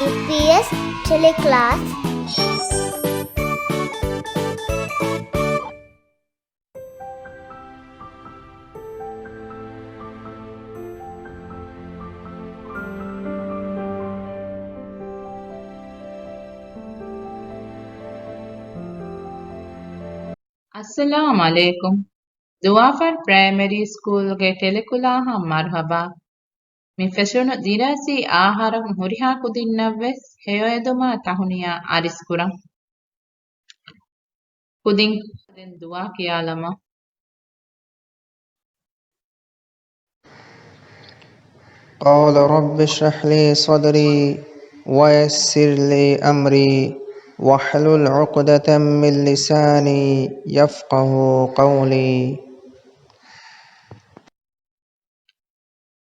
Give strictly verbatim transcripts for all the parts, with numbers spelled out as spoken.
އީޕީއެސް ޓެލެކްލާސް. އައްސަލާމް ޢަލައިކުމް. ދުވާފަރު ޕްރައިމަރީ ސްކޫލްގެ ޓެލެކްލާހަށް މަރުޙަބާ. މި ފެށުނު ދިރާސީ އާހަރަށް ހުރިހާ ކުދިންނަށްވެސް ހެޔޮއެދުމާ ތަހުނިޔާ އަރިސްކުރަން. ކުދިން ދެން ދުޢާ ކިޔާލަމާ. قال رب اشرح لي صدري ويسر لي أمري واحلل عقدة من لساني يفقه قولي.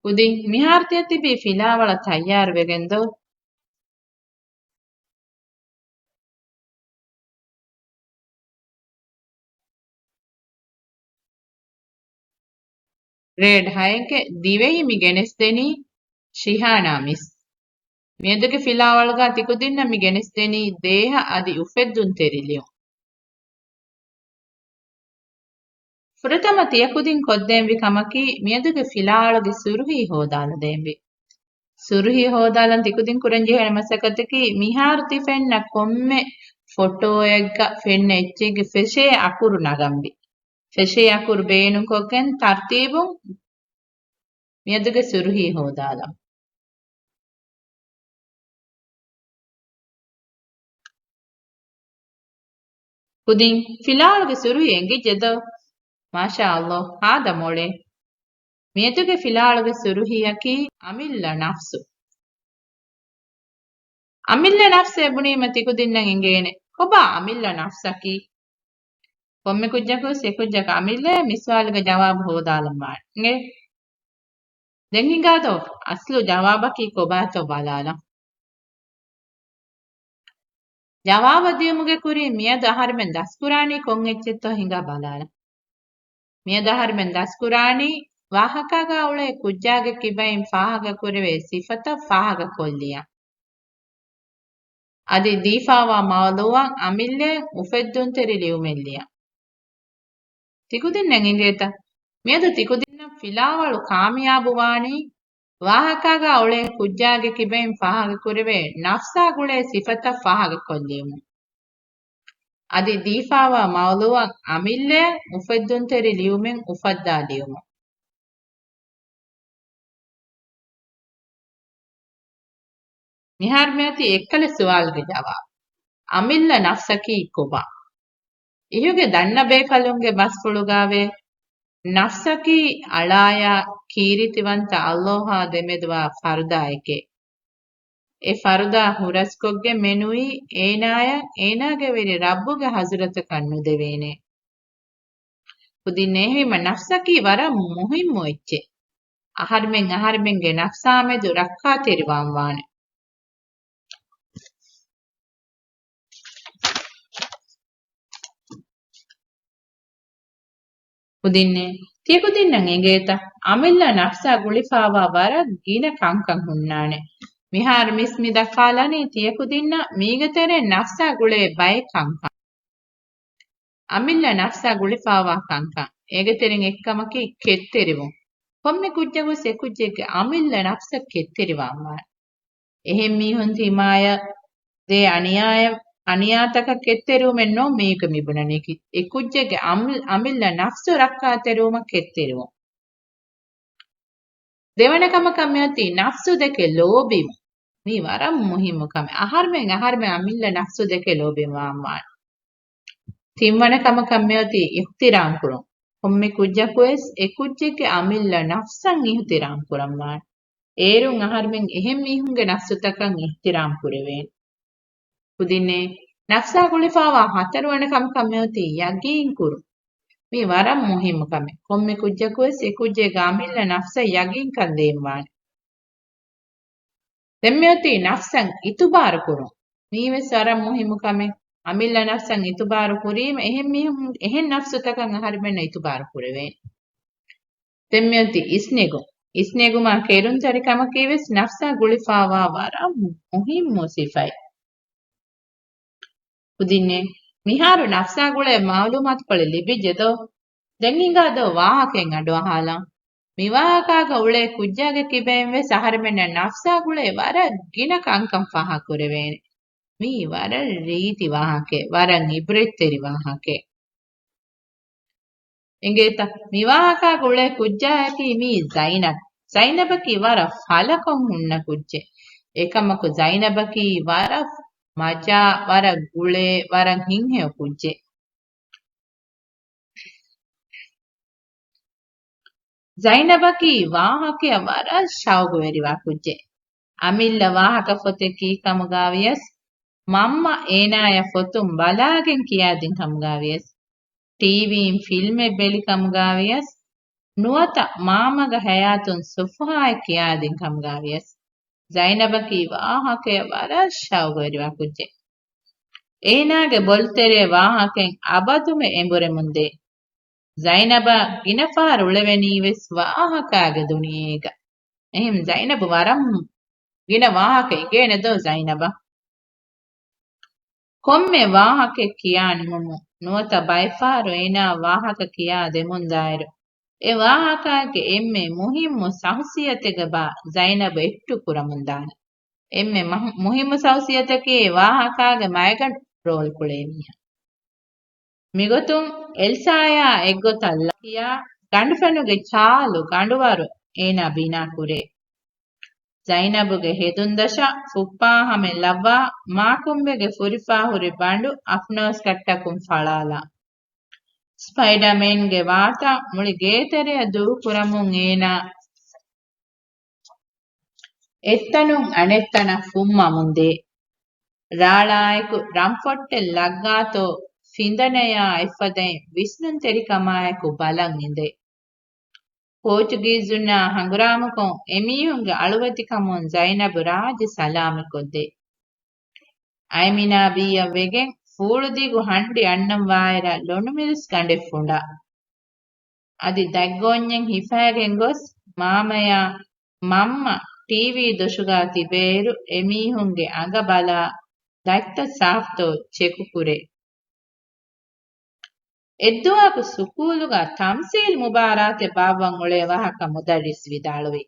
ކުދިން މިހާރު ތިޔަ ތިބީ ފިލާވަޅަށް ތައްޔާރުވެގެން ދޯ؟ ގްރޭޑް ހައެއްގެ ދިވެހި މި ގެނެސްދެނީ ޝިހާނާ މިސް. މިއަދުގެ ފިލާވަޅުގަ ތިކުދިންނަށް މި ގެނެސްދެނީ ދޭހަ އަދި އުފެއްދުންތެރި ލިޔުން. ފުރަތަމަ ތިޔަކުދިން ކޮށްދޭންވި ކަމަކީ، މިއަދުގެ ފިލާވަޅުގެ ސުރުހީ ހޯދާލަދޭންވީ. ސުރުހީ ހޯދާލަން ތިކުދިން ކުރަން ޖެހޭނެ މަސައްކަތަކީ، މިހާރު ތި ފެންނަ ކޮންމެ ފޮޓޯއެއްގަ ފެންނަ އެއްޗެއްގެ ފެށޭ އަކުރު ނަގަންވީ. ފެށޭ އަކުރު ބޭނުންކޮށްގެން ތަރްތީބުން މިއަދުގެ ސުރުހީ ހޯދާލަން. ކުދިން ފިލާވަޅުގެ ސުރުހީ އެނގިއްޖެ ދޯ؟ މާޝާ ﷲ، ހާދަ މޮޅޭ. މިއަދުގެ ފިލާވަޅުގެ ސުރުހީއަކީ އަމިއްލަ ނަފްސު. އަމިއްލަ ނަފްސޭ ބުނީމަ ތިކުދިންނަށް އެނގޭނެ، ކޮބާ އަމިއްލަ ނަފްސަކީ؟ ކޮންމެ ކުއްޖަކުވެސް އެކުއްޖަކަށް އަމިއްލައޭ މި ސުވާލުގެ ޖަވާބު ހޯދާލަން ވާނެ. އިނގޭ؟ ދެން ހިނގާދޯ އަސްލު ޖަވާބަކީ ކޮބާތޯ ބަލާލަން. ޖަވާބަށް ދިޔުމުގެ ކުރިން މިއަދު އަހަރުމެން ދަސްކުރާނީ ކޮން އެއްޗެއްތޯ ހިނގާ ބަލާލަން. މިއަދު އަހަރުމެން ދަސްކުރާނީ ވާހަކާގާ އުޅޭ ކުއްޖާގެ ކިބައިން ފާހަގަކުރެވޭ ސިފަތައް ފާހަގަކޮށްލިޔަން. އަދި ދީފާވާ މައުލޫއަށް އަމިއްލައަށް އުފެއްދުންތެރި ލިޔުމެއް ލިޔަން. ތިކުދިންނަށް އެނގޭތަ؟ މިއަދު ތިކުދިންނަށް ފިލާވަޅު ކާމިޔާބުވާނީ، ވާހަކާގާ އުޅޭ ކުއްޖާގެ ކިބައިން ފާހަގަކުރެވޭ ނަފްސާ ގުޅޭ ސިފަތައް ފާހަގަކޮށްލިޔުމުން. އަދި ދީފާވާ މައުލޫއަށް އަމިއްލައަށް އުފެއްދުންތެރި ލިޔުމެއް އުފައްދާ ލިޔުމުން. މިހާރު މިއޮތީ އެއްކަލަ ސުވާލުގެ ޖަވާބު. އަމިއްލަ ނަފްސަކީ ކޮބާ؟ އިހުގެ ދަންނަ ބޭކަލުންގެ ބަސްފުޅުގާވޭ، ނަފްސަކީ އަޅާޔާ ކީރިތިވަންތަ ﷲ އާ ދެމެދުވާ ފަރުދާއެކޭ. އެ ފަރުދާ ހުރަސްކޮށްގެން މެނުވީ އޭނާޔަށް އޭނާގެ ވެރި ރައްބުގެ ޙަޟްރަތަކަށް ނުދެވޭނެ. ކުދިން އެހެންވީމަ ނަފްސަކީ ވަރަށް މުހިއްމު އެއްޗެއް. އަހަރުމެން އަހަރުމެންގެ ނަފްސާމެދު ރައްކާތެރިވާން ވާނެ. ކުދިންނޭ، ތިޔަކުދިންނަށް އެނގޭތަ؟ އަމިއްލަ ނަފްސާ ގުޅިފާވާ ވަރަށް ގިނަ ކަންކަން ހުންނާނެ. މިހާރު މިސް މި ދައްކާލަނީ ތިޔަކުދިންނަށް މީގެ ތެރެއިން ނަފްސާ ގުޅޭ ބައެއް ކަންކަން. އަމިއްލަ ނަފްސާ ގުޅިފާވާ ކަންކަން. އޭގެ ތެރެއިން އެއްކަމަކީ ކެތްތެރިވުން. ކޮންމެ ކުއްޖަކުވެސް އެކުއްޖެއްގެ އަމިއްލަ ނަފްސަށް ކެތްތެރިވާންވާނެ. އެހެން މީހުން ތިމާޔަށް ދޭ އަނިޔާޔަށް، އަނިޔާތަކަށް ކެތްތެރިވުމެއް ނޫން މީގަ މިބުނަނީކީ. އެކުއްޖެއްގެ އަމި-، އަމިއްލަ ނަފްސު ރައްކާތެރިވުމަށް ކެތްތެރިވުން. ދެވަނަ ކަމަކަށް މިއޮތީ ނަފްސު ދެކެ ލޯބިވުން. މީ ވަރަށް މުހިއްމު ކަމެއް. އަހަރުމެން އަހަރުމެން އަމިއްލަ ނަފްސު ދެކެ ލޯބިވާންވާނެ. ތިންވަނަ ކަމަކަށް މިއޮތީ އިޙްތިރާމް ކުރުން. ކޮންމެ ކުއްޖަކުވެސް އެ ކުއްޖެއްގެ އަމިއްލަ ނަފްސަށް އިޙްތިރާމް ކުރަންވާނެ. އޭރުން އަހަރުމެން އެހެން މީހުންގެ ނަފްސުތަކަށް އިޙްތިރާމް ކުރެވޭނެ. ކުދިންނޭ، ނަފްސާ ގުޅިފާވާ ހަތަރުވަނަ ކަމަކަށް މިއޮތީ ޔަގީން ކުރުން. މީ ވަރަށް މުހިއްމު ކަމެއް. ކޮންމެ ކުއްޖަކުވެސް އެ ކުއްޖެއްގެ އަމިއްލަ ނަފްސަށް ޔަގީންކަން ލިޔެންވާނެ. ދެން މިއޮތީ ނަފްސަށް އިތުބާރު ކުރުން. މީވެސް ވަރަށް މުހިއްމު ކަމެއް. އަމިއްލަ ނަފްސަށް އިތުބާރު ކުރީމަ އެހެން މީހުން، އެހެން ނަފްސުތަކަށް އަހަރުމެންނަށް އިތުބާރު ކުރެވޭނެ. ދެން މިއޮތީ އިސްނެގުން. އިސްނެގުމާ ކެރުންތެރިކަމަކީވެސް ނަފްސާ ގުޅިފާވާ ވަރަށް މުހިއްމު ސިފައެއް. ކުދިންނޭ، މިހާރު ނަފްސާ ގުޅޭ މައުލޫމާތުކޮޅެއް ލިބިއްޖެދޯ؟ ދެން ހިނގާދޯ ވާހަކައެއް އަޑުއަހާލަން. މިވާހަކާގަ އުޅޭ ކުއްޖާގެ ކިބައިން ވެސް އަހަރެމެންނަށް ނަފްސާ ގުޅޭ ވަރަށް ގިނަ ކަންކަން ފާހަގަކުރެވޭނެ. މީ ވަރަށް ރީތި ވާހަކައެއް، ވަރަށް އިބްރަތްތެރި ވާހަކައެއް. އެނގޭތަ؟ މި ވާހަކާގަ އުޅޭ ކުއްޖާއަކީ މީ ޒައިނަބް. ޒައިނަބަކީ ވަރަށް ފަލަކޮށް ހުންނަ ކުއްޖެއް. އެކަމަކު ޒައިނަބަކީ ވަރަށް މަޖާ، ވަރަށް ގުޅޭ، ވަރަށް ހިތްހެޔޮ ކުއްޖެއް. ޒައިނަބަކީ ވާހަކަޔަށް ވަރަށް ޝައުގުވެރިވާ ކުއްޖެއް. އަމިއްލަ ވާހަކަ ފޮތެއް ކީ ކަމުގާވިޔަސް، މަންމަ އޭނާޔަށް ފޮތުން ބަލާގެން ކިޔާދިން ކަމުގާވިޔަސް، ޓީވީއިން ފިލްމެއް ބެލި ކަމުގާވިޔަސް، ނުވަތަ މާމަގެ ހަޔާތުން ސުފުހާއެއް ކިޔާދިން ކަމުގާވިޔަސް، ޒައިނަބަކީ ވާހަކަޔަށް ވަރަށް ޝައުގުވެރިވާ ކުއްޖެއް. އޭނާގެ ބޮލުތެރޭ ވާހަކައިން އަބަދުމެ އެނބުރެމުންދޭ. ޒައިނަބާ ގިނަފަހަރު އުޅެވެނީވެސް ވާހަކާގެ ދުނިޔޭގަ. އެހެން ޒައިނަބު ވަރަށް ގިނަ ވާހަކަ އިނގޭނެދޯ ޒައިނަބަށް؟ ކޮންމެ ވާހަކައެއް ކިޔާ ނިމުމުން ނުވަތަ ބައެއްފަހަރު އޭނާ ވާހަކަ ކިޔާ ދެމުންދާއިރު، އެ ވާހަކާގެ އެންމެ މުހިއްމު ޝަހުސިއްޔަތެއްގެ ބާ ޒައިނަބު އެއްޓު ކުރަމުންދާނެ. އެންމެ މަހު-، މުހިއްމު ޝަހުސިއްޔަތަކީ އެ ވާހަކާގެ މައިގަނޑު ރޯލް ކުޅޭ މީހާ. މިގޮތުން އެލްސާޔާ އެއްގޮތަށް ލައްކިޔާ ގަނޑުފެނުގެ ޗާލު ގަނޑުވަރު އޭނާ ބިނާ ކުރޭ. ޒައިނަބުގެ ހެދުންދަށަށް ފުއްޕާ ހަމައަށް ލައްވާ މާކުނބެގެ ފުރިފާ ހުރި ބަނޑު އަފްނޯސް ކައްޓަކުން ފަޅާލާ. ސްޕައިޑަރމޭންގެ ވާތާ މުޅި ގޭތެރެއަށް ދޫކުރަމުން އޭނާ އެއްތަނުން އަނެއްތަނަށް ފުއްމަމުންދޭ. ރާޅާއެކު ރަންފޮއްޓެއް ލައްގާތޯ ފިނދަނަޔާ އެއްފަދައިން ވިސްނުންތެރިކަމާއެކު ބަލަން އިނދޭ. ޕޯޗުގީޒުންނާ ހަނގުރާމަކޮށް އެމީހުންގެ އަޅުވެތިކަމުން ޒައިނަބު ރާއްޖެ ސަލާމަތްކޮށްދޭ. އައިމިނާބީއަށް ވެގެން ފޫޅުދީގު ހަނޑި އަންނަން ވާއިރަށް ލޮނުމިރިސް ގަނޑެއް ފުނޑާ. އަދި ދަތްގޯންޏެއް ހިފައިގެން ގޮސް މާމަޔާ މަންމަ ޓީވީ ދޮށުގާ ތިބޭއިރު އެމީހުންގެ އަނގަ ބަލާ ދަތްތައް ސާފުތޯ ޗެކުކުރޭ. އެއްދުވަހަކު ސުކޫލުގަ ތަމްސީލް މުބާރާތެއް ބާއްވަން އުޅޭ ވާހަކަ މުދައްރިސް ވިދާޅުވި.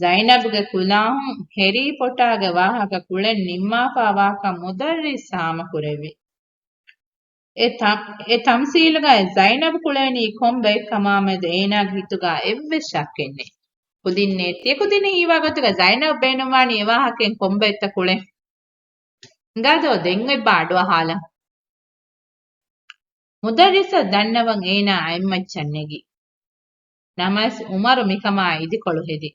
ޒައިނަބްގެ ކުލާހުން ހެރީ ޕޮޓާގެ ވާހަކަ ކުޅެން ނިންމާފާ ވާކަން މުދައްރިސް ހާމަކުރެއްވި. އެ ތަ-، އެ ތަމްސީލުގައި ޒައިނަބް ކުޅޭނީ ކޮން ބައެއްކަމާމެދު އޭނާގެ ހިތުގަ އެއްވެސް ޝައްކެއް ނެތް. ކުދިންނޭ ތިޔަ ކުދިންނަށް ހީވާ ގޮތުގަ ޒައިނަބް ބޭނުންވާނީ އެ ވާހަކައިން ކޮންބައެއްތަ ކުޅެން؟ ހިނގާދޯ ދެން އޮތްބާ އަޑުއަހާލަން. މުދައްރިސަށް ދަންނަވަން އޭނާ އަތްމައްޗަށް ނެގި. ނަމަވެސް އުމަރު މިކަމާ އިދިކޮޅު ހެދި.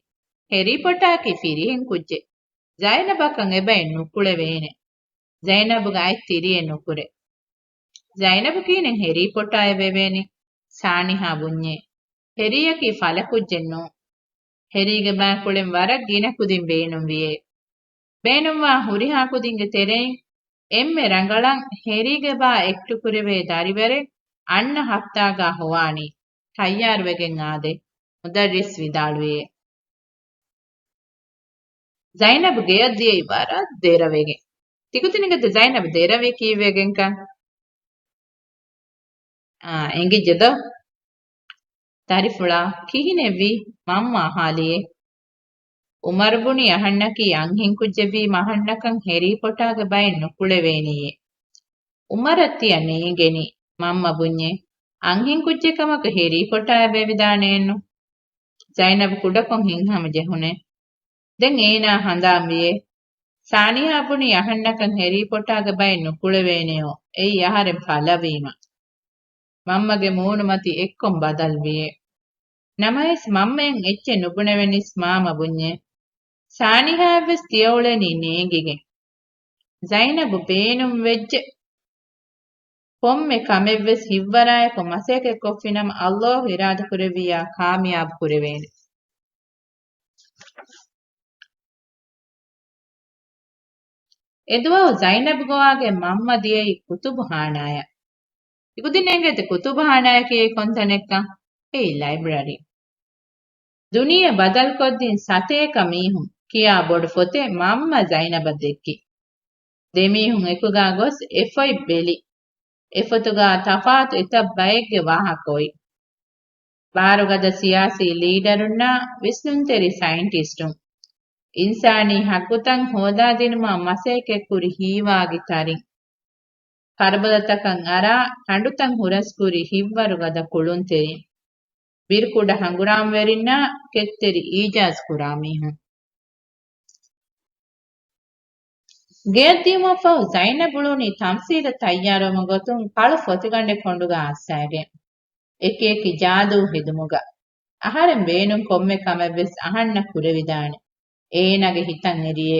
ހެރީ ޕޮޓާއަކީ ފިރިހެން ކުއްޖެއް. ޒައިނަބަކަށް އެބައިން ނުކުޅެވޭނެ. ޒައިނަބުގެ އަތް ތިރިއެއް ނުކުރޭ. ޒައިނަބު ކިހިނެއް ހެރީ ޕޮޓާއެއް ވެވޭނީ؟ ސާނިހާ ބުންޏޭ. ހެރީއަކީ ފަލަ ކުއްޖެއް ނޫން. ހެރީގެ ބާ ކުޅެން ވަރަށް ގިނަ ކުދިން ބޭނުންވިއޭ. ބޭނުންވާ ހުރިހާ ކުދިންގެ ތެރެއިން އެންމެ ރަނގަޅަށް ހެރީގެ ބާ އެކްޓުކުރެވޭ ދަރިވަރެއް އަންނަ ހަފްތާގަ ހޮވާނީ. ތައްޔާރުވެގެން އާދޭ، މުދައްރިސް ވިދާޅުވިއޭ. ޒައިނަބު ގެޔަށް ދިޔައީ ވަރަށް ދެރަވެގެން. ތިކުދިން އެނގޭތަ ޒައިނަބު ދެރަވޭ ކީއްވެގެންކަން؟ އާ، އެނގިއްޖެދޯ؟ ދަރިފުޅާ، ކިހިނެއްވީ؟ މަންމަ އަހާލިއޭ. އުމަރު ބުނި އަހަންނަކީ އަންހެންކުއްޖެއްވީމަ އަހަންނަކަށް ހެރީ ޕޮޓާގެ ބައެއް ނުކުޅެވޭނެޔޭ. އުމަރަށް ތިޔަ ނޭނގެނީ، މަންމަ ބުންޏޭ. އަންހެންކުއްޖެއް ކަމަކު ހެރީ ޕޮޓާއެއް ވެވިދާނެއެއްނު. ޒައިނަބް ކުޑަކޮށް ހިތްހަމަޖެހުނޭ. ދެން އޭނާ ހަނދާންވިއޭ. ސާނިހާ ބުނީ އަހަންނަކަށް ހެރީ ޕޮޓާގެ ބައެއް ނުކުޅެވޭނެޔޯ، އެއީ އަހަރެން ފަލަވީމަ. މަންމަގެ މޫނުމަތި އެއްކޮށް ބަދަލުވިއޭ. ނަމަވެސް މަންމައަށް އެއްޗެއް ނުބުނެވެނީސް މާމަ ބުންޏޭ. ސާނިހާއަށްވެސް ތިޔަ އުޅެނީ ނޭނގިގެން. ޒައިނަބު ބޭނުންވެއްޖެ. ކޮންމެ ކަމެއްވެސް ހިތްވަރާއެކު މަސައްކަތްކޮށްފިނަމަ އައްލާހު އިރާދަކުރެއްވިއްޔާ ކާމިޔާބު ކުރެވޭނެ. އެދުވަހު ޒައިނަބް ގޮވާގެން މަންމަ ދިޔައީ ކުތުބުޚާނާއަށް. ތިކުދިން އެނގޭތަ ކުތުބުޚާނާއަކީ ކޮންތަނެއްކަން؟ އެއީ ލައިބްރަރީ. ދުނިޔެ ބަދަލުކޮށްދިން ސަތޭކަ މީހުން ކިޔާ ބޮޑު ފޮތެއް މަންމަ ޒައިނަބަށް ދެއްކި. ދެމީހުން އެކުގާ ގޮސް އެ ފޮތް ބެލި. އެފޮތުގާ ތަފާތު އެތައް ބައެއްގެ ވާހަކަ އޮތް. ބާރުގަދަ ސިޔާސީ ލީޑަރުންނާ ވިސްނުންތެރި ސައިންޓިސްޓުން އިންސާނީ ހައްގުތައް ހޯދާދިނުމަށް މަސައްކަތްކުރި ހީވާގި ތަރިން. ކަރުބަލަތަކަށް އަރާ ކަނޑުތައް ހުރަސްކުރި ހިތްވަރުގަދަ ކުޅުންތެރިން. ބިރުކުޑަ ހަނގުރާމަވެރިންނާ ކެތްތެރި އީޖާޒް ކުރާ މީހުން. ގެޔަށްދިޔުމަށްފަހު ޒައިނަބް އުޅުނީ ތަމްސީލަށް ތައްޔާރުވުމުގެ ގޮތުން ކަޅު ފޮތިގަނޑެއް ކޮނޑުގަ އައްސައިގެން. އެކިއެކި ޖާދޫ ހެދުމުގަ. އަހަރެން ބޭނުން ކޮންމެ ކަމެއްވެސް އަހަންނަށް ކުރެވިދާނެ. އޭނާގެ ހިތަށް އެރިއޭ.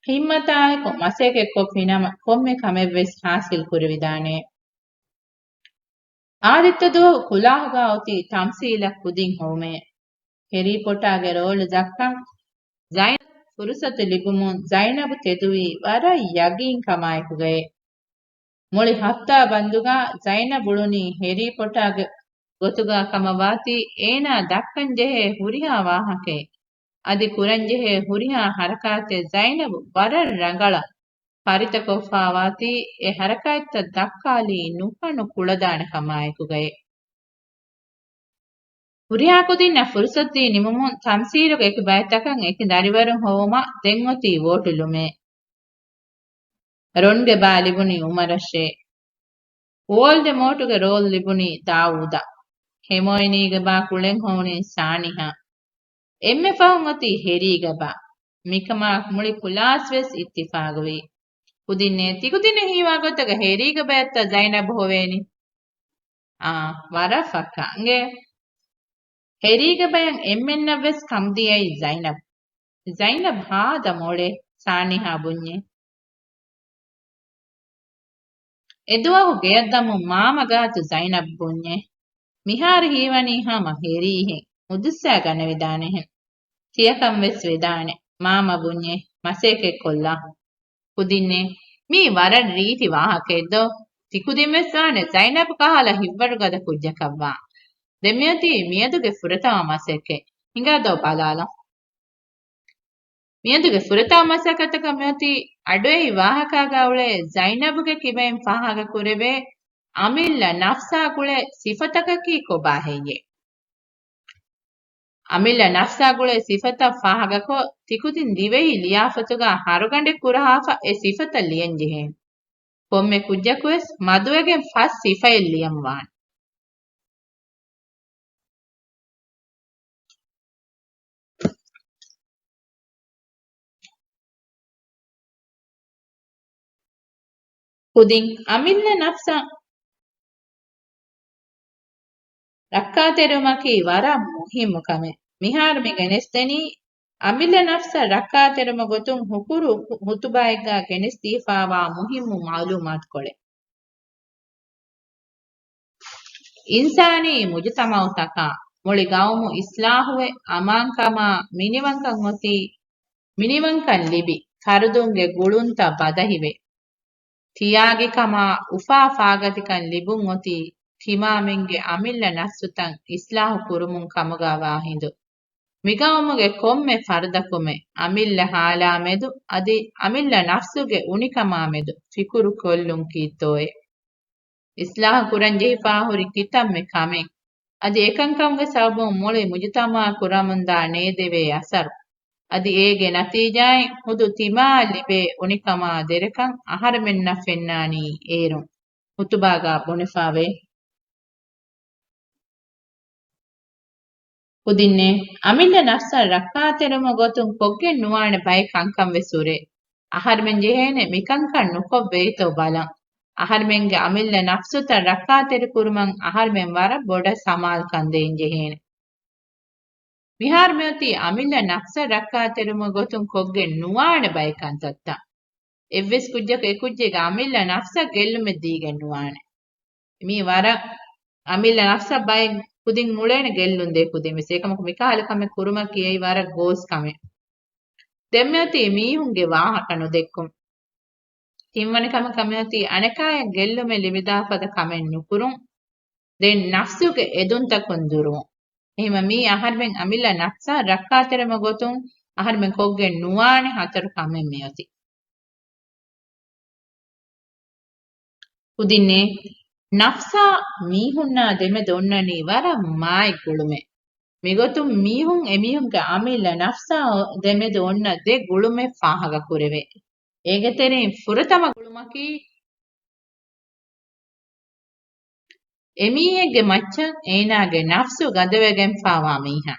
ހިއްމަތާއެކު މަސައްކަތްކޮށްފިނަމަ ކޮންމެ ކަމެއްވެސް ހާސިލް ކުރެވިދާނެ. އާދިއްތަ ދުވަހު ކުލާހުގާ އޮތީ ތަމްސީލަށް ކުދިން ހޮވުމޭ. ހެރީ ޕޮޓާގެ ރޯލު ދައްކަން ޒައިނަބް ފުރުސަތު ލިބުމުން ޒައިނަބު ތެދުވީ ވަރަށް ޔަގީންކަމާއެކުގައޭ. މުޅި ހަފްތާ ބަންދުގާ ޒައިނަބް އުޅުނީ ހެރީ ޕޮޓާގެ ގޮތުގާ ކަމަށް ވާތީ އޭނާ ދައްކަންޖެހޭ ހުރިހާ ވާހަކައެއް، އަދި ކުރަންޖެހޭ ހުރިހާ ހަރަކާތެއް ޒައިނަބު ވަރަށް ރަނގަޅަށް ފަރިތަކޮށްފާވާތީ އެ ހަރަކާތްތައް ދައްކާލީ ނުހަނު ކުޅަދާނެ ކަމާއެކުގައޭ. ހުރިހާ ކުދިންނަށް ފުރުސަތުދީ ނިމުމުން ތަމްސީލުގެ އެކި ބައިތަކަށް އެކި ދަރިވަރުން ހޮވުމަށް ދެން އޮތީ ވޯޓުލުމޭ. ރޮންގެ ބާ ލިބުނީ އުމަރަށޭ. ވޯލްޑެމޯޓުގެ ރޯލް ލިބުނީ ދާއޫދަށް. ހެމޯއިނީގެ ބާ ކުޅެން ހޮވުނީ ސާނިހަށް. އެންމެ ފަހުން އޮތީ ހެރީގެ ބާ. މިކަމާއެކު މުޅި ކުލާސް ވެސް އިއްތިފާގުވީ. ކުދިންނޭ ތިކުދިންނަށް ހީވާ ގޮތަކަށް ހެރީގެ ބަޔަށްތަ ޒައިނަބް ހޮވޭނީ؟ އާ، ވަރަށް ފައްކާ އިނގޭ. ހެރީގެ ބަޔަށް އެންމެންނަށް ވެސް ކަމުދިޔައީ ޒައިނަބް. ޒައިނަބް ހާދަ މޮޅޭ، ސާނިހާ ބުންޏޭ. އެދުވަހު ގެޔަށް ދަމުން މާމަ ގާތު ޒައިނަބް ބުންޏޭ. މިހާރު ހީވަނީ ހަމަ ހެރީހެން، ހުދުއްސާ ގަނެވިދާނެހެން. ތިޔަކަން ވެސް ވެދާނެ، މާމަ ބުންޏޭ، މަސައްކަތް ކޮށްލާ. ކުދިންނޭ، މީ ވަރަށް ރީތި ވާހަކައެއް ދޯ؟ ތިކުދިން ވެސް ވާނެ ޒައިނަބް ކަހަލަ ހިތްވަރުގަދަ ކުއްޖަކަށްވާ. ދެން މިއޮތީ މިއަދުގެ ފުރަތަމަ މަސައްކަތް. ހިނގާ ދޯ ބަލާލަން. މިއަދުގެ ފުރަތަމަ މަސައްކަތަކަށް މިއޮތީ އަޑުއެހި ވާހަކާގާ އުޅޭ ޒައިނަބުގެ ކިބައިން ފާހަގަކުރެވޭ އަމިއްލަ ނަފްސާ ގުޅޭ ސިފަތަކަކީ ކޮބާ ހެއްޔޭ؟ އަމިއްލަ ނަފްސާ ގުޅޭ ސިފަތައް ފާހަގަކޮށް، ތިކުދިން ދިވެހި ލިޔާފަތުގާ ހަރުގަނޑެއް ކުރަހާފަ އެ ސިފަތައް ލިޔަންޖެހޭނެ. ކޮންމެ ކުއްޖަކުވެސް މަދުވެގެން ފަސް ސިފައެއް ލިޔަންވާނެ. ކުދިން އަމިއްލަ ނަފްސަށް ރައްކާތެރިވުމަކީ ވަރަށް މުހިއްމު ކަމެއް. މިހާރު މި ގެނެސްދެނީ، އަމިއްލަ ނަފްސަށް ރައްކާތެރިވުމުގެ ގޮތުން ހުކުރު ހު-، ހުތުބާއެއްގާ ގެނެސްދީފާވާ މުހިއްމު މައުލޫމާތުކޮޅެއް. އިންސާނީ މުޖުތަމައުތަކާ މުޅި ގައުމު އިސްލާހުވެ، އަމާންކަމާ މިނިވަންކަން އޮތީ، މިނިވަންކަން ލިބި، ފަރުދުންގެ ގުޅުންތައް ބަދަހިވެ، ތިޔާގިކަމާ އުފާ ފާގަތިކަން ލިބުން އޮތީ، ތިމާމެންގެ އަމިއްލަ ނަފްސުތައް އިސްލާހު ކުރުމުން ކަމުގާ ވާ ހިނދު. މިގައުމުގެ ކޮންމެ ފަރުދަކުމެ އަމިއްލަ ހާލާ މެދު އަދި އަމިއްލަ ނަފްސުގެ އުނިކަމާ މެދު ފިކުރު ކޮށްލުން ކީއްތޯއޭ؟ އިސްލާހު ކުރަން ޖެހިފާ ހުރި ކިތަންމެ ކަމެއް. އަދި އެކަންކަމުގެ ސަބަބުން މުޅި މުޖުތަމައަށް ކުރަމުންދާ ނޭދެވޭ އަސަރު. އަދި އޭގެ ނަތީޖާއިން ހުދު ތިމާއަށް ލިބޭ އުނިކަމާ ދެރަކަށް އަހަރެމެންނަށް ފެންނާނީ އޭރުން. ހުތުބާގާ ބުނެފާވޭ. ކުދިންނޭ، އަމިއްލަ ނަފްސަށް ރައްކާތެރިވުމުގެ ގޮތުން ކޮށްގެން ނުވާނެ ބައެއް ކަންކަން ވެސް ހުރޭ. އަހަރެމެން ޖެހޭނެ މިކަންކަން ނުކޮށް ވޭތޯ ބަލަން. އަހަރެމެންގެ އަމިއްލަ ނަފްސުތައް ރައްކާތެރި ކުރުމަށް އަހަރެމެން ވަރަށް ބޮޑަށް ސަމާލުކަން ދޭން ޖެހޭނެ. މިހާރު މިއޮތީ އަމިއްލަ ނަފްސަށް ރައްކާތެރިވުމުގެ ގޮތުން ކޮށްގެން ނުވާނެ ބައެއް ކަންތައްތައް. އެއްވެސް ކުއްޖަކު އެ ކުއްޖެއްގެ އަމިއްލަ ނަފްސަށް ގެއްލުމެއް ދީގެން ނުވާނެ. މީ ވަރަށް އަމިއްލަ ނަފްސަށް ބައެއް ކުދިން އުޅޭނެ ގެއްލުން ދޭ ކުދިން ވެސް. އެކަމަކު މިކަހަލަ ކަމެއް ކުރުމަކީ އެއީ ވަރަށް ގޯސް ކަމެއް. ދެން މިއޮތީ މީހުންގެ ވާހަކަ ނުދެއްކުން. ތިންވަނަ ކަމަކަށް މިއޮތީ އަނެކާޔަށް ގެއްލުމެއް ލިބިދާ ފަދަ ކަމެއް ނުކުރުން. ދެން ނަފްސުގެ އެދުންތަކުން ދުރުވުން. އެހެމަ މީ އަހަރުމެން އަމިއްލަ ނަފްސާ ރައްކާތެރިވުމުގެ ގޮތުން އަހަރުމެން ކޮށްގެން ނުވާނެ ހަތަރު ކަމެއް މިއޮތީ. ކުދިންނޭ، ނަފްސާ މީހުންނާ ދެމެދު އޮންނަނީ ވަރަށް މާތް ގުޅުމެއް. މިގޮތުން މީހުން އެމީހުންގެ އަމިއްލަ ނަފްސާ ދެމެދު އޮންނަ ދެ ގުޅުމެއް ފާހަގަ ކުރެވޭ. އޭގެ ތެރެއިން ފުރަތަމަ ގުޅުމަކީ، އެމީހެއްގެ މައްޗަށް އޭނާގެ ނަފްސު ގަދަވެގެންފާވާ މީހާ.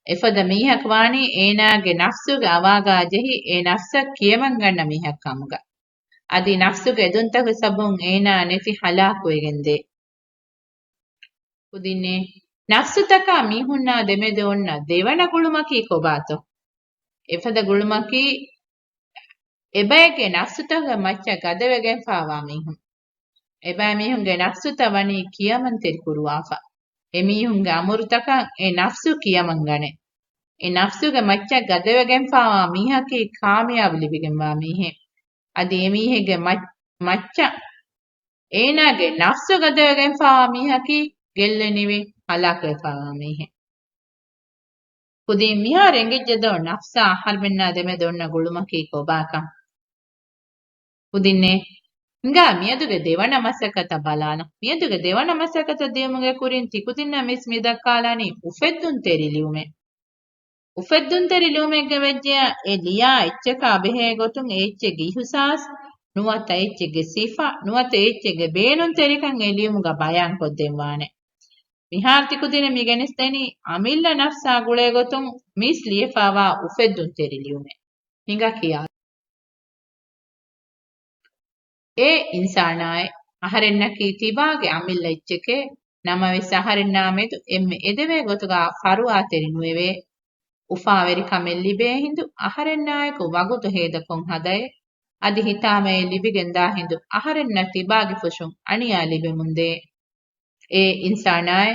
އެފަދަ މީހަކު ވާނީ އޭނާގެ ނަފްސުގެ އަވާގާ ޖެހި އެ ނަފްސަށް ކިޔަމަންގަންނަ މީހަކު ކަމުގަ. އަދި ނަފްސުގެ އެދުންތަކުގެ ސަބަބުން އޭނާ ނެތި ހަލާކުވެގެންދޭ. ކުދިންނޭ، ނަފްސުތަކާ މީހުންނާ ދެމެދު އޮންނަ ދެވަނަ ގުޅުމަކީ ކޮބާތޯ؟ އެފަދަ ގުޅުމަކީ، އެބައެއްގެ ނަފްސުތަކުގެ މައްޗަށް ގަދަވެގެންފާވާ މީހުން. އެބައިމީހުންގެ ނަފްސުތައް ވަނީ ކިޔަމަންތެރި ކުރުވާފަ. އެމީހުންގެ އަމުރުތަކަށް އެ ނަފްސު ކިޔަމަންގަނެ. އެ ނަފްސުގެ މައްޗަށް ގަދަވެގެންފާވާ މީހަކީ ކާމިޔާބު ލިބިގެންވާ މީހެއް. އަދި އެމީހެއްގެ މައް-، މައްޗަށް އޭނާގެ ނަފްސު ގަދަވެގެންފާވާ މީހަކީ ގެއްލެނިވި ހަލާކުވެފާވާ މީހެއް. ކުދިން މިހާރު އެނގިއްޖެދޯ ނަފްސާ އަހަރުމެންނާ ދެމެދު އޮންނަ ގުޅުމަކީ ކޮބާކަން؟ ކުދިންނޭ، ހިނގާ މިއަދުގެ ދެވަނަ މަސައްކަތަށް ބަލާލަން. މިއަދުގެ ދެވަނަ މަސައްކަތަށް ދިޔުމުގެ ކުރިން ތިކުދިންނަށް މިސް މިދައްކާލާނީ އުފެއްދުންތެރި ލިޔުމެއް. އުފެއްދުންތެރި ލިޔުމެއްގަ ވެއްޖެޔާ، އެ ލިޔާ އެއްޗަކާ ބެހޭ ގޮތުން އެ އެއްޗެއްގެ އިހުސާސް، ނުވަތަ އެއްޗެއްގެ ސިފަ، ނުވަތަ އެއްޗެއްގެ ބޭނުންތެރިކަން އެ ލިޔުމުގަ ބަޔާންކޮށްދެއްވާނެ. މިހާރު ތިކުދިންނަށް މި ގެނެސްދެނީ އަމިއްލަ ނަފްސާ ގުޅޭގޮތުން މިސް ލިޔެފާވާ އުފެއްދުންތެރި ލިޔުމެއް. ހިނގާ ކިޔާ. އޭ އިންސާނާއޭ! އަހަރެންނަކީ ތިބާގެ އަމިއްލަ އެއްޗެކޭ. ނަމަވެސް އަހަރެންނާ މެދު އެންމެ އެދެވޭ ގޮތުގަ ފަރުވާތެރި ނުވެވޭ. އުފާވެރިކަމެއް ލިބޭ ހިނދު އަހަރެންނާއެކު ވަގުތު ހޭދަކޮށް ހަދައޭ. އަދި ހިތާމައެއް ލިބިގެންދާ ހިނދު އަހަރެންނަށް ތިބާގެ ފުށުން އަނިޔާ ލިބެމުންދޭ. އޭ އިންސާނާއޭ!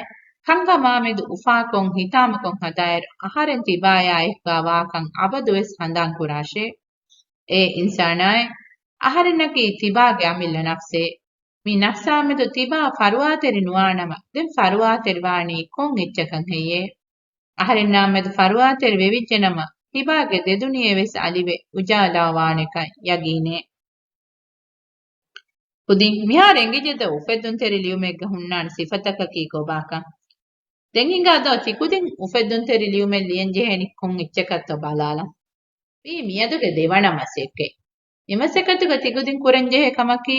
ކަންކަމާމެދު އުފާކޮށް ހިތާމަކޮށް ހަދާއިރު އަހަރެން ތިބާޔާއެކުގާ ވާކަން އަބަދުވެސް ހަނދާންކުރާށޭ. އޭ އިންސާނާއޭ! އަހަރެންނަކީ ތިބާގެ އަމިއްލަ ނަފްސޭ. މި ނަފްސާމެދު ތިބާ ފަރުވާތެރި ނުވާނަމަ، ދެން ފަރުވާތެރިވާނީ ކޮން އެއްޗަކަށް ހެއްޔޭ؟ އަހަރެންނާމެދު ފަރުވާތެރި ވެވިއްޖެނަމަ، ތިބާގެ ދެދުނިޔެ ވެސް އަލިވެ އުޖާލާވާނެކަން ޔަގީނޭ. ކުދިން މިހާރު އެނގިއްޖެދޯ އުފެއްދުންތެރި ލިޔުމެއްގަ ހުންނާނެ ސިފަތަކަކީ ކޮބާކަން؟ ދެން ހިނގާދޯ ތިކުދިން އުފެއްދުންތެރި ލިޔުމެއް ލިޔަންޖެހޭނީ ކޮން އެއްޗަކަށްތޯ ބަލާލަން. މީ މިއަދުގެ ދެވަނަ މަސައްކަތް. މިމަސައްކަތުގަ ތިކުދިން ކުރަންޖެހޭ ކަމަކީ،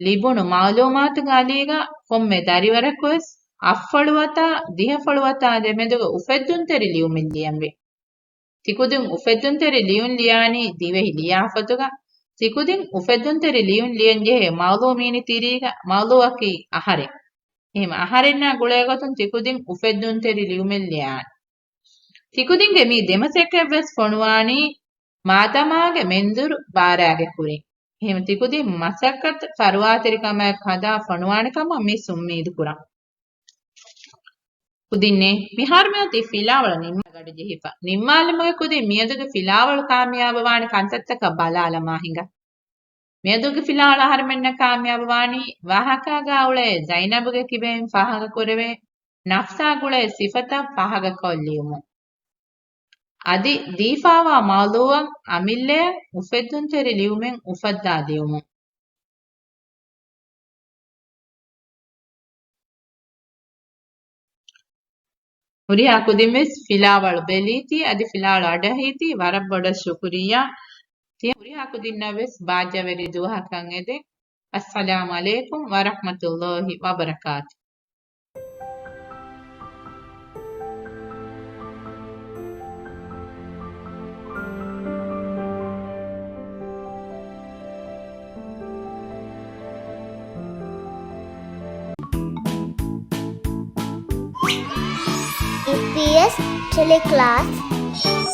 ލިބުނު މައުލޫމާތުގެ އަލީގަ ކޮންމެ ދަރިވަރަކުވެސް އަށްފަޅުވަތާ ދިހަފަޅުވަތާ ދެމެދުގަ އުފެއްދުންތެރި ލިޔުމެއް ލިޔަންވީ. ތިކުދިން އުފެއްދުންތެރި ލިޔުން ލިޔާނީ ދިވެހި ލިޔާފަތުގަ. ތިކުދިން އުފެއްދުންތެރި ލިޔުން ލިޔަންޖެހޭ މައުލޫމީން ތިރީގަ މައުލޫއަކީ އަހަރެން. އެހެން އަހަރެންނާ ގުޅޭގޮތުން ތިކުދިން އުފެއްދުންތެރި ލިޔުމެއް ލިޔާނެ. ތިކުދިންގެ މި ދެމަސައްކަތްވެސް ފޮނުވާނީ މާދަމާގެ މެންދުރު ބާރާގެ ކުރިން. އެހެން ތިކުދިން މަސައްކަތް ފަރުވާތެރިކަމާއެކު ހަދާ ފޮނުވާނެ ކަމަށް މި އުއްމީދު ކުރަން. ކުދިންނޭ، މިހާރު މިއޮތީ ފިލާވަޅު ނިންމާ ގަޑި ޖެހިފަ. ނިންމާލުމުގެ ކުދިން މިއަދުގެ ފިލާވަޅު ކާމިޔާބުވާނެ ކަންތައްތަކަށް ބަލާލަމާ ހިނގާ. މިއަދުގެ ފިލާވަޅު އަހަރުމެންނަށް ކާމިޔާބުވާނީ ވާހަކާގާ އުޅޭ ޒައިނަބުގެ ކިބައިން ފާހަގަކުރެވޭ ނަފްސާ ގުޅޭ ސިފަތައް ފާހަގަކޮށްލިޔުމުން. އަދި ދީފާވާ މައުލޫއަށް އަމިއްލައަށް އުފެއްދުންތެރި ލިޔުމެއް އުފައްދާ ދިޔުމުން. ހުރިހާ ކުދިން ވެސް ފިލާވަޅު ބެލީތީ، އަދި ފިލާވަޅު އަޑުއެހީތީ، ވަރަށް ބޮޑަށް ޝުކުރިއްޔާ. ތިޔަ ހުރިހާ ކުދިންނަށް ވެސް ބާއްޖަވެރި ދުވަހަކަށް އެދެން. އައްސަލާމު ޢަލައިކުމް ވަރަޙްމަތުﷲި ވަބަރަކާތު. އީޕީއެސް ޓެލެކްލާސް.